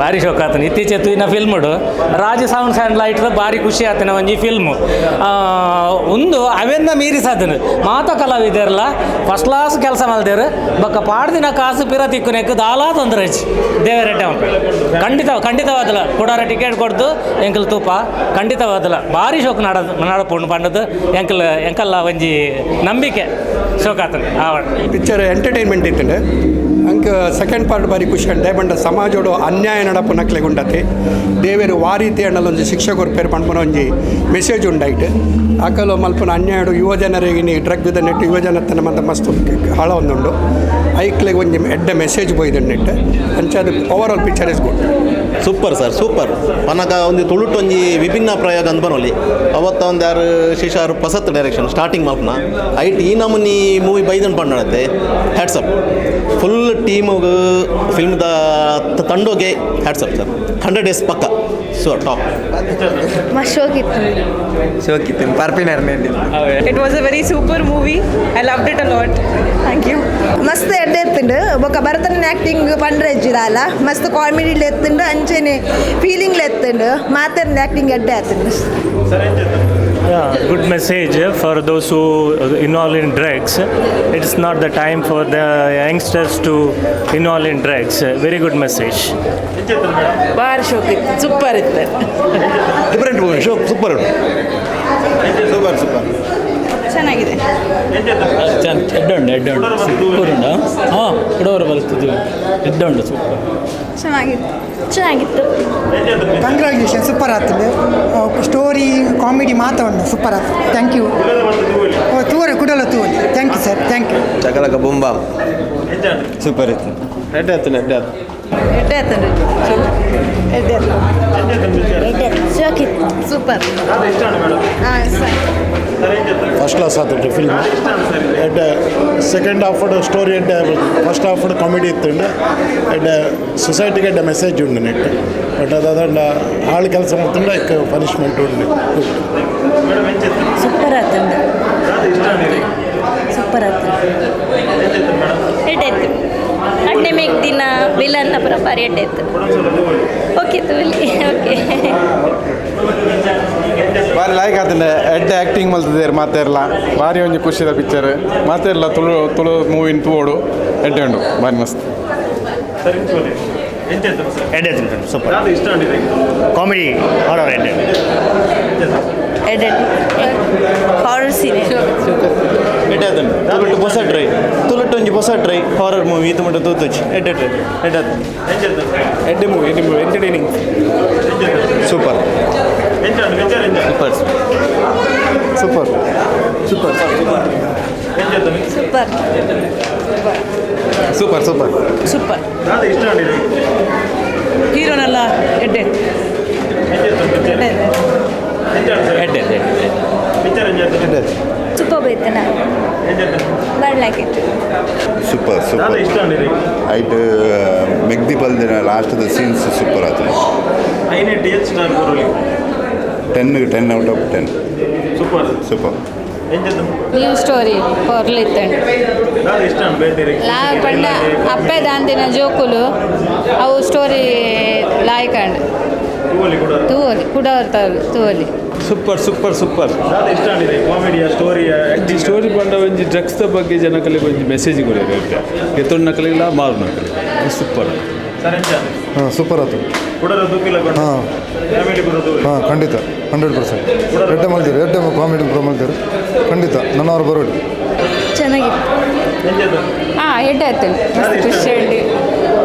ಭಾರಿ ಶೋಕ್ ಆತನ ಇತ್ತೀಚೆ ತೂಯಿನ ಫಿಲ್ಮ್ಡು ರಾಜ sounds and light ಭಾರಿ ಖುಷಿ ಆತನ ಒಂಜಿ ಫಿಲ್ಮ್. ಉಂದು ಅವೆನ್ನ ಮೀರಿಸಾದನು. ಮಾತ ಕಲಾವಿದೆರ್ಲ ಫಸ್ಟ್ ಕ್ಲಾಸ್ ಕೆಲಸ ಮಲ್ದೇರು. ಬೊಕ್ಕ ಪಾಡ್ದಿನ ಕಾಸು ಪಿರ ತಿಕ್ಕುನೆಕ್ ದಾಲಾ ತೊಂದರೆ ಇಜ್ಜಿ. ದೇವರೆಡ್ಡೆ ಖಂಡಿತ ಖಂಡಿತವಾದಲ. ಕುಡಾರ ಟಿಕೆಟ್ ಕೊಡ್ದು ಎಂಕಲ್ ತೂಪ. ಖಂಡಿತವಾದಲ ಭಾರಿ ಶೋಕ್ ನಡ ನಡಪುಂಡು ಪಂಡದು ಎಂಕಲ್ ಎಂಕಲ್ಲ ಒಂಜಿ ನಂಬಿಕೆ. ಶೋಕ್ ಆತನ ಆವಡ್. ಪಿಕ್ಚರ್ ಎಂಟರ್ಟೈನ್ಮೆಂಟ್ ಇತ್ತಂಡೆ. ಅಂಕ ಸೆಕೆಂಡ್ ಪಾರ್ಟ್ ಬಾರಿ ಖುಷಿ ಅಂಡೆ. ಬಂಡ ಸಮಾಜೋಡು ಅನ್ಯಾಯ ನಡಪು ನಕ್ಲೆಗ್ ಉಂಡತೆ, ದೇವೆರು ವಾ ರೀತಿ ಅಣ್ಣಲ ಒಂಜಿ ಶಿಕ್ಷೆ ಕೊರ್ಪೇರು ಪನ್ಪುನ ಒಂಜಿ ಮೆಸೇಜ್ ಉಂಡಾಯ್ತು. ಅಕಲು ಮಲ್ಪುನ ಅನ್ಯಾಯಡು ಯುವ ಜನರಿಗೆ ಡ್ರಗ್ ನೆಟ್ಟು ಯುವ ಜನತನ ಮಂತ ಮಸ್ತ್ ಹಾಳ ಒಂದುಂಡು. ಐಕ್ಲೆಗ್ ಒಂಜಿ ಎಡ್ಡೆ ಮೆಸೇಜ್ ಪೋಯ್ದು ನೆಟ್ಟು. ಅಂಚ ಅದು Over all picture is good. Super sir, super. ಪನಗ ಒಂದು ತುಳುಟ್ ಒಂಜಿ ವಿಭಿನ್ನ ಪ್ರಯೋಗ ಅಂದ್ ಬನೊಲಿ. ಅವತ್ತ ಒಂದು ಯಾರು ಶಿಶಾರು ಪಸತ್ ಡೈರೆಕ್ಷನ್ ಸ್ಟಾರ್ಟಿಂಗ್ ಮಲ್ಪನ ಐಟ್ ಈ ನಮೂನಿ ಮೂವಿ ಬೈದನ್ ಪಂಡತೆ. ಹ್ಯಾಟ್ಸಪ್ ಫುಲ್ ಟೀಮುಗ್, ಫಿಲ್ಮ್ದ ತಂಡೋಗೆ ಹ್ಯಾಟ್ಸಪ್ ಸರ್. 100 ಡೇಸ್ ಪಕ್ಕ ಸೊ ಟಾಪ್. ಮಸ್ತ್ ಶೋಕಿತ್ತು. ಶೋಕಿತ್ತು ಪರ್ಪಿನರ್. It was a very super movie. I loved it a lot. Thank you. ಮಸ್ತ್ ಎಡ್ಡೆ ಎತ್ತುಂಡು. ಬೊಕ್ಕ ಭರತನ ಆ್ಯಕ್ಟಿಂಗ್ ಪಂಡ್ರೆಜ್ಜಿದಾಲ. ಮಸ್ತ್ ಕಾಮಿಡಿ ಎತ್ತುಂಡು, ಅಂಚೆನೆ ಫೀಲಿಂಗ್ ಎತ್ತುಂಡು. ಮಾತೆರ್ನ ಆ್ಯಕ್ಟಿಂಗ್ ಎಡ್ಡೆ ಆತುಂಡು. Yeah, good message for those who involve in drugs. It's not the time for the youngsters to involve in drugs. Very good message. ಬಾರಿ ಶೋಕಿತ್ತು, super ಇತ್ತು. Different movie show, super super super. ಚೆನ್ನಾಗಿದೆ. ಎಡ್ಡೆ ಉಂಡು, ಎಡ್ಡೆ ಉಂಡು, super ಉಂಡು. ಹಾಂ, ಕುಡವರ ಬರ್ತದೆ. ಎಡ್ಡೆ ಉಂಡು, ಸೂಪರ್. ಚೆನ್ನಾಗಿತ್ತು. ಚೆನ್ನಾಗಿತ್ತು. ಕಂಗ್ರ್ಯಾಚುಲೇಷನ್, ಸೂಪರ್ ಆಗ್ತದೆ. ಸ್ಟೋರಿ, ಕಾಮಿಡಿ ಮಾತ್ರ ಉಂಟು. ಸೂಪರ್ ಆಗ್ತದೆ. Thank you. ತೂವರೆ ಕುಡಲ ತೂವಲಿ. Thank you sir, thank you. Shakalaka ಬೊಂಬಾಮ್, super ಇತ್ತು. ಎಡ್ಡೆ ಆಯ್ತು, ಎಡ್ಡೆ ಆಯ್ತು. ಎಡ್ಡೆ ಆಯ್ತು. ಎಡ್ಡೆ. ಎಡ್ಡೆ, ಶೋಕಿತ್ತು. ಸೂಪರ್. ಹಾಂ ಸರ್. ಫಸ್ಟ್ ಕ್ಲಾಸ್ ಆತುಂಟು ಫಿಲ್ಮ್, ಎಡ್ಡೆ. ಸೆಕೆಂಡ್ ಹಾಫ್ ಸ್ಟೋರಿ ಎಡ್ಡೆ, ಫಸ್ಟ್ ಹಾಫ್ ಕಾಮಿಡಿ ಇತ್ತುಂಡು. ಎಡ್ಡೆ, ಸೊಸೈಟಿಗೆ ಎಡ್ಡೆ ಮೆಸೇಜ್ ಉಂಡು ನೆಟ್. ಬಟ್ ಅದಾದಂಡ ಹಾಳು ಕೆಲಸ ಮಾಡ್ತುಂಡ ಐಕ್ ಪನಿಷ್ಮೆಂಟ್ ಉಂಡು. ಸೂಪರ್ ಆತುಂಡು, ಸೂಪರ್ ಆತುಂಡು. ಎಡ್ಡೆ ಇತ್ತು. ಅಡ್ಡೆ ಮೇಕ್ ದಿನ ವಿಲನ್ನ ಪುರ ಬಾರಿ ಎಡ್ಡೆ ಇತ್ತು. ಓಕೆ, ತೂಲಿ, ಓಕೆ. ಬಾರಿ ಲಾಯ್ಕ್ ಆತಂಡೆ. ಎಡ್ಡೆ ಆ್ಯಕ್ಟಿಂಗ್ ಮಲ್ತದೇರು ಮಾತೆರ್ಲ. ಭಾರಿ ಒಂಜಿ ಖುಷಿದ ಪಿಕ್ಚರ್. ಮಾತೆರ್ಲ ತುಳು ತುಳು ಮೂವಿನ ತೂವೊಡು. ಎಡ್ಡೆ ಉಂಡು, ಭಾರಿ ಮಸ್ತ್. ಎಡ್ಡೆ, ಸೂಪರ್. ಕಾಮಿಡಿ, ಹಾರರ್ ಎಡ್ಡೆ. ಎಡ್ಡೆ, ಹಾರರ್ ಸೀನ್. ಎಡ್ಡೆ ಆತುಂಡು. ತುಳುಟ್ಟು ಹೊಸ ಟ್ರೈ, ತುಳುಟ್ಟು ಒಂಜಿ ಹೊಸ ಟ್ರೈ. ಹಾರರ್ ಮೂವಿ ಇದು ಮುಟ್ಟ ತೂತುಚಿ. ಎಡ್ಡೆ ಟ್ರೈ, ಎಡ್ಡೆ ಆತು. ಎಡ್ಡೆ ಮೂವಿ, ಎಡ್ಡೆ movie, entertaining. Super super. Super super. Super. Super super. Super. ಹೀರೋನೆಲ್ಲ ಎಡ್ಡೆ. ಎಡ್ಡೆ. ಎಡ್ಡೆ. ಸೂಪರ್ ಇತ್ತು. ನಾನು ಬರ್ಲಾಕಿತ್ತು. ಸೂಪರ್ ಸೂಪರ್ ಐಟ್. ಮೆಗ್ದಿ ಬಲ್ದಿನ ಲಾಸ್ಟ್ದ ಸೀನ್ಸ್ ಸೂಪರ್ ಆತುಂಡು. 10 out of 10. Super. Super. New story ಪೊರ್ಲಿತ್ತಂಡು. ಲಾ ಪಂಡ ಅಪ್ಪೆ ದಾಂತಿನ ಜೋಕುಲು, ಅವು ಸ್ಟೋರಿ ಲಾಯ್ಕಂಡ್. ತೂವೊಲಿ, ಕುಡ ತೂವೊಲಿ. Super super super. Story ಪಂಡ ಒಂಜಿ ಡ್ರಗ್ಸ್ದ ಬಗ್ಗೆ ಜನಗಳಿಗೆ ಒಂಜಿ ಮೆಸೇಜ್ ಕೊರಿಯರೆ. ಎತ್ತೊಣ್ಣಕಲಿಲ್ಲ ಮಾರುನಕಲಿ. ಸೂಪರ್. ಹಾಂ, ಸೂಪರ್ ಆತು. ಹಾಂ ಹಾಂ, ಖಂಡಿತ, 100%. ಎಡ್ಡೆ ಮಲ್ದಿರು, ಎಡ್ಡೆ ಕಾಮಿಡಿ ಪೂರ ಮಲ್ದಿರು. ಖಂಡಿತ ನನ್ನವರು ಬರೋಡಿ. ಚೆನ್ನಾಗಿತ್ತು. ಹಾಂ, ಎಡ್ಡೆ ಆಯ್ತು, ಮಸ್ತ್ ಖುಷಿ ಉಂಡು.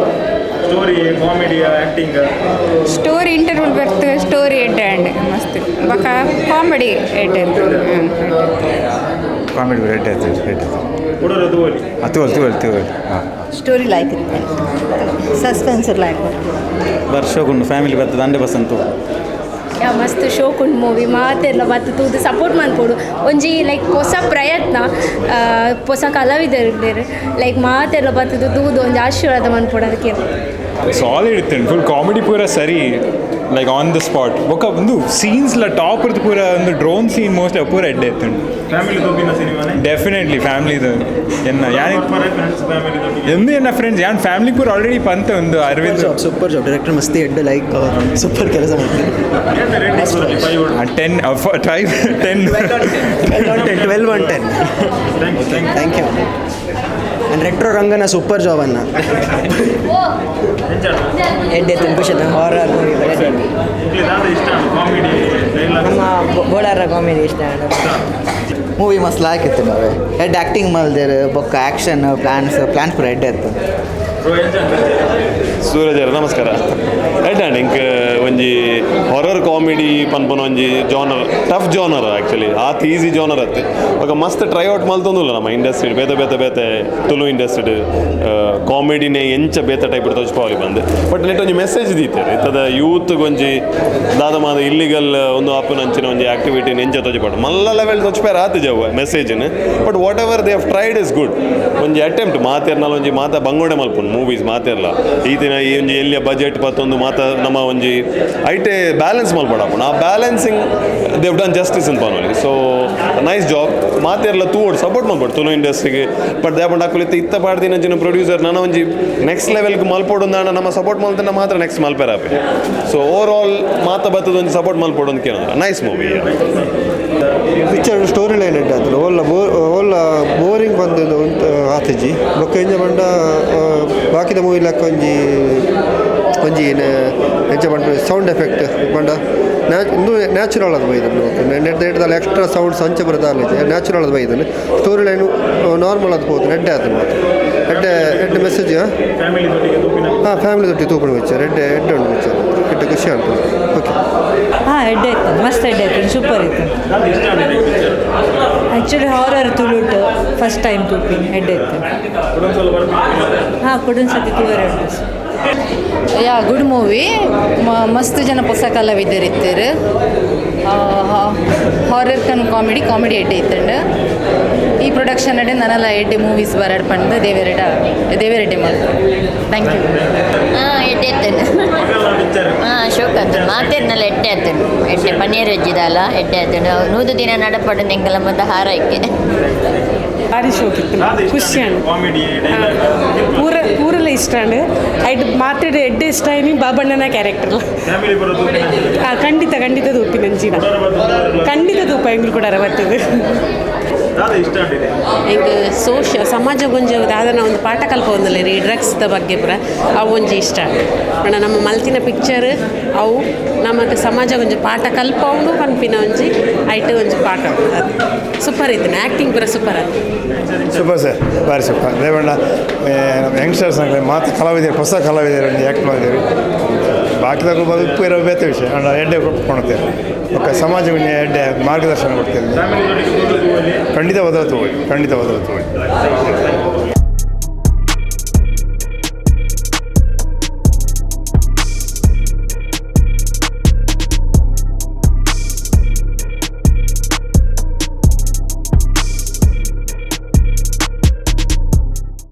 Story, comedy, acting? Story interval ಬರ್ತು, ಸ್ಟೋರಿ ಎಡ್ಡೆ ಅಂಡ್ ಮಸ್ತ್. ಬೊಕ ಕಾಮಿಡಿ ಎಡ್ಡೆ. ಕಾಮಿಡಿ ಎಡ್ಡೆ ಆಯ್ತು, ಎಡ್ಡೆ ಆಯ್ತು. ತೂವಲ್ ತೂವಲ್ ತೂವಲ್, ಹಾಂ. ಸ್ಟೋರಿ ಲಾಯ್ಕ್ ಇತ್ತು, ಸಸ್ಪೆನ್ಸ್ ಲಾಯ್ಕ್. ಬಾರಿ ಶೋಕುಂಡು. ಫ್ಯಾಮಿಲಿ ಬರ್ತದೆ, 100% ತೂ. ಯಾ, ಮಸ್ತ್ ಶೋಕುಂಡು ಮೂವಿ. ಮಾತೆರ್ಲ ಬತ್ತು ತೂದು ಸಪೋರ್ಟ್ ಮನ್ಪೊಡು. ಒಂಜಿ ಲೈಕ್ ಹೊಸ ಪ್ರಯತ್ನ, ಹೊಸ ಕಲಾವಿದರು. ಲೈಕ್ ಮಾತೆರ್ಲ ಬತ್ತದು ತೂದು ಒಂಜಿ ಆಶೀರ್ವಾದ ಮನ್ಪೊಡು ಅದಕ್ಕೆ. ಸಾಲಿಡ್ ಇತ್ತು, ಫುಲ್ ಕಾಮಿಡಿ ಪೂರ ಸರಿ. Like on the spot. ಬೊಕ ಒಂದು ಸೀನ್ಸ್ ಲ ಟಾಪ್ ಇರ್ದು ಪೂರ ಒಂದು drone scene mostly ಪೂರ ಎಡ್ಡೆ ಇತ್ತುಂಡು. ಫ್ಯಾಮಿಲಿ ತೂಪಿನ ಸಿನಿಮಾನೆ? ಡೆಫಿನೆಟ್ಲಿ ಫ್ಯಾಮಿಲಿ ಎನ್ನ ಯಾನ್ ಫ್ರೆಂಡ್ಸ್ ಫ್ಯಾಮಿಲಿ. ಎಂದು ಎನ್ನ ಫ್ರೆಂಡ್ಸ್ ಯಾನ್ ಫ್ಯಾಮಿಲಿ ಪೂರ ಆಲ್ರೆಡಿ ಪಂತ ಒಂದು Aravind. Job, super job director. ಮಸ್ತಿ ಎಡ್ಡೆ, ಲೈಕ್ ಸೂಪರ್ ಕೆಲಸ ಮಾಡ್ತಾರೆ. 10, 5, 10. 12 on 10, 12 on 10. Thank you. And retro Rangana super job ಅನ್ನ. ಎಡ್ಡೆ, ಖುಷಿ. Horror movie. ಇಷ್ಟ ಕಾಮಿಡಿ ಡೈಲಾಗ್? ನಮ್ಮ ಬೋಳಾರ ಕಾಮಿಡಿ ಇಷ್ಟ. ಮೂವಿ ಮಸ್ತ್ ಲಾಯ್ಕ್ ಇತ್ತು ನಾವೇ. ಎಡ್ಡೆ ಆ್ಯಕ್ಟಿಂಗ್ ಮಲ್ದೇರು. ಬೊಕ್ಕ action plants plants ಪೂರ ಎಡ್ಡೆ ಇತ್ತು. ಸೂರಜ್, ನಮಸ್ಕಾರ. ಎಡ್ಡೆ ಇಂಕ್ ಒಂಜಿ ಹಾರರ್ ಕಾಮಿಡಿ ಪನ್ಪುನ ಒಂಜಿ genre, tough genre actually. ಆತ್ ಈಸಿ ಜಾನರ್ ಅತ್ತೆ. ಬೊಕ ಮಸ್ತ್ ಟ್ರೈ ಔಟ್ ಮಲ್ತೊಂದುಲ್ಲ ನಮ್ಮ ಇಂಡಸ್ಟ್ರಿ. ಬೇತೆ ಬೇತೆ ಬೇತೆ ತುಳು ಇಂಡಸ್ಟ್ರಿ ಕಾಮಿಡಿನೇ ಎಂಚ ಬೇತೆ ಟೈಪ್ ತೋಚ್ಪಾವಲಿ ಬಂದು. ಬಟ್ ನೆಟ್ ಒಂಜಿ ಮೆಸೇಜ್ ದೀತೆರ್ ಇತ್ತದ ಯೂತ್ ಒಂಜಿ ದಾದ ಮಾದ ಇಲ್ಲಿಗಲ್ ಒಂದು ಆಪುನ ಅಂಚಿನ ಒಂಜಿ ಆಕ್ಟಿವಿಟಿ ಎಂಚ ತೋಜಿಪಾಡು. ಮಲ್ಲ ಲೆವೆಲ್ ತೋಚ್ಪೇರ ಆತು ಜವ್ ಮೆಸೇಜ್ನ, but whatever they have tried is good. ಒಂಜಿ ಅಟೆಂಪ್ಟ್ ಮಾತೆರ್ನಲ ಒಂಜಿ ಮಾತ ಬಂಗೋಡೆ ಮಲ್ಪುನು ಮೂವೀಸ್ ಮಾತೆರ್ಲ. ಈ ದಿನ ಈ ಒಂಜಿ ಎಲ್ಲಿಯ ಬಜೆಟ್ ಪತ್ತೊಂದು ಮಾತ ನಮ್ಮ ಒಂಜಿ ಐಟೆ ಬ್ಯಾಲೆನ್ಸ್ ಮಲ್ಪಡಾಪುಂಡು. ಆ ಬ್ಯಾಲೆನ್ಸಿಂಗ್ ದೇವ್ ಡನ್ ಜಸ್ಟಿಸ್ ಅಂತ ಪನೊಲಿ. So nice job. ಮಾತೆರ್ಲ ತೂವೊಡು, support ಮಲ್ಪೊಡು ತುಳು ಇಂಡಸ್ಟ್ರಿಗೆ. ಬಟ್ ದಾಯೆ ಪಂಡ ಅಕುಲು ಇತ್ತ ಇತ್ತ ಪಾಡ್ದಿನ ಅಂಚಿನ ಪ್ರೊಡ್ಯೂಸರ್ ನನ ಒಂಜಿ ನೆಕ್ಸ್ಟ್ ಲೆವೆಲ್ಗೆ ಮಲ್ಪೊಡು ಅಂದಾಂಡ ನಮ್ಮ ಸಪೋರ್ಟ್ ಮಲ್ತಂಡ ಮಾತ್ರ ನೆಕ್ಸ್ಟ್ ಮಲ್ಪೆರಾಪೆ. So over all ಮಾತ ಬತ್ತದ ಒಂಜಿ ಸಪೋರ್ಟ್ ಮಲ್ಪೊಡು ಅಂತ ಕೇಳೋದು. Nice movie. Picture story line ಎಡ್ಡೆ ಆತುಂಡು. ಓಲ್ಲ ಬೋ ಓಲ್ಲ ಬೋರಿಂಗ್ ಬಂದು ಆತಿಜಿ. ಬೊಕ್ಕ ಇಂಚ ಪಂಡ ಬಾಕಿದ ಮೂವಿ ಲೆಕ್ಕ ಒಂಜಿ ಒಂಜಿ ಎಂಚ ಪಂಡ ಸೌಂಡ್ ಎಫೆಕ್ಟ್ ಪಂಡ ಉಂದು ನ್ಯಾಚುರಲ್ ಅದು ಬೈದನ್ನು. ನೆಟ್ ನೆಟ್ದಲ್ಲಿ ಎಕ್ಸ್ಟ್ರಾ ಸೌಂಡ್ಸ್ ಅಂಚೆ ಪೂರ ದಾಲ ನ್ಯಾಚುರಲ್ ಅದು ಬೈದನ್ನು. Story line normal ಅದು ಪೋತು. ಎಡ್ಡೆ ಆತುಂಡು ಮಾತ್ರ. ಎಡ್ಡೆ ಎಡ್ಡೆ ಮೆಸೇಜ್. ಫ್ಯಾಮಿಲಿ ದೊಟ್ಟಿಗೆ ತೂಪಿನ? ಹಾಂ, ಫ್ಯಾಮಿಲಿ ದೊಟ್ಟಿಗೆ ತೂಪುನ ಪಿಕ್ಚರ್. ಎಡ್ಡೆ ಎಡ್ಡೆ ಉಂಟು ಪಿಕ್ಚರ್. ಎಡ್ಡೆ ಖುಷಿ ಉಂಟು. ಓಕೆ. ಹಾಂ, ಎಡ್ಡೆ ಇತ್ತು, ಮಸ್ತ್ ಎಡ್ಡೆ ಇತ್ತು, ಸೂಪರ್ ಇತ್ತು. ಇಷ್ಟ ಆಗಿದೆ picture? Actually horror ತುಳುಟು ಫಸ್ಟ್ ಟೈಮ್ ತೂಪಿನಿ, ಎಡ್ಡೆ ಇತ್ತು. ಹಾಂ, ಕುಡೊಂದು ಸತಿ ತೂವರೆ ಉಂಟು. ಯಾ, ಗುಡ್ ಮೂವಿ. ಮಸ್ತ್ ಜನ ಪೊಸ ಕಲಾವಿದರಿತ್ತೆರ್. ಹಾರರ್ ಕನ್ ಕಾಮಿಡಿ, ಕಾಮಿಡಿ ಎಡ್ಡೆ ಇತ್ತುಂಡು. ಈ ಪ್ರೊಡಕ್ಷನ್ ಅಡೆ ನನಲ ಎಡ್ಡೆ ಮೂವೀಸ್ ಬರಡ್ ಪಂದ್ ದೇವೆರೆಡ ದೇವೆರೆಡ್ಡೆ ಮಲ್ತು. Thank you. ಹಾಂ, ಎಡ್ಡೆ ಇತ್ತುಂಡು. ಹಾಂ, ಶೋಕ್ ಆತುಂಡು. ಮಾತೆರ್ನಲ ಎಡ್ಡೆ ಆತುಂಡು. ಎಡ್ಡೆ ಪನ್ನೀರ್ ವೆಜ್ಜಿದಾಲ ಎಡ್ಡೆ ಆತುಂಡು. 100 ದಿನ ನಡಪಡು ಎಂಕಲ ಮತ್ತ ಹಾರೈಕೆ. ಭಾರಿ ಶೋಕ್ ಇತ್ತು, ಖುಷಿ ಅಂಡ್ ಕಾಮಿಡಿ ಡೈಲಾಗ್. ಪೂರ ಪೂರೆಲ್ಲ ಇಷ್ಟ ಅಂಡ್ ಐಟ್ ಮಾತೆಡ್ ಎಡ್ಡೆ ಇಷ್ಟ ಆಯ್ನಿ ಬಾಬಣ್ಣನ ಕ್ಯಾರೆಕ್ಟರ್. ಫ್ಯಾಮಿಲಿ ಬರೋದು? ಹಾಂ, ಖಂಡಿತ ಖಂಡಿತ ತೂಪಿನಂಚಿನ. ಖಂಡಿತ ತೂಪ. ಎಂಗ್ಲು ಕೂಡ ಬರ್ತದೆ. ದಾದ ಇಷ್ಟ ಆಗಿದೆ? ಎಂಕ್ ಸೋಶ ಸಮಾಜ ಒಂಜಿ ದಾದನ ಒಂದು ಪಾಠ ಕಲ್ಪೊಂದುಲ್ಲೆರ್ ಈ ಡ್ರಗ್ಸ್ದ ಬಗ್ಗೆ ಪೂರ. ಅವು ಒಂಜಿ ಇಷ್ಟ. ಪಂಡ ನಮ್ಮ ಮಲ್ತಿನ ಪಿಕ್ಚರ್ ಅವು ನಮಕ್ ಸಮಾಜ ಒಂಜಿ ಪಾಠ ಕಲ್ಪವುಂಡು ಪನ್ಪಿನ ಒಂಜಿ ಐಟ್ ಒಂಜಿ ಪಾಠ ಉಂಡು. ಅದು ಸೂಪರ್ ಇತ್ತಿನ ಆ್ಯಕ್ಟಿಂಗ್ ಪೂರ ಸೂಪರ್ ಅದು. ಸೂಪರ್ ಸರ್, ಭಾರಿ ಸೂಪರ್. ರೇವಣ್ಣ ಯಂಗ್ಸ್ಟರ್ಸ್ ಮಾತು ಕಲಾವಿದರು, ಹೊಸ ಕಲಾವಿದರು ಒಂದು ಆ್ಯಕ್ಟ್ ಮಾಡಿದ್ದೀರಿ. ಬಾಕಿದಾಗ ಬದುಕು ಇರೋ ಬೇತೆ ವಿಷಯ. ಅಣ್ಣ ಎಡ್ಡೆ ಕೊಡ್ತೇವೆ. ఒక ಸಮಾಜ ಎಡ್ಡೆ ಮಾರ್ಗದರ್ಶನ ಕೊಡ್ತೇವೆ. ಖಂಡಿತ ಬದಲಾತು ಹೋಗಿ, ಖಂಡಿತ ಬದಲಾತು ಹೋಗಿ.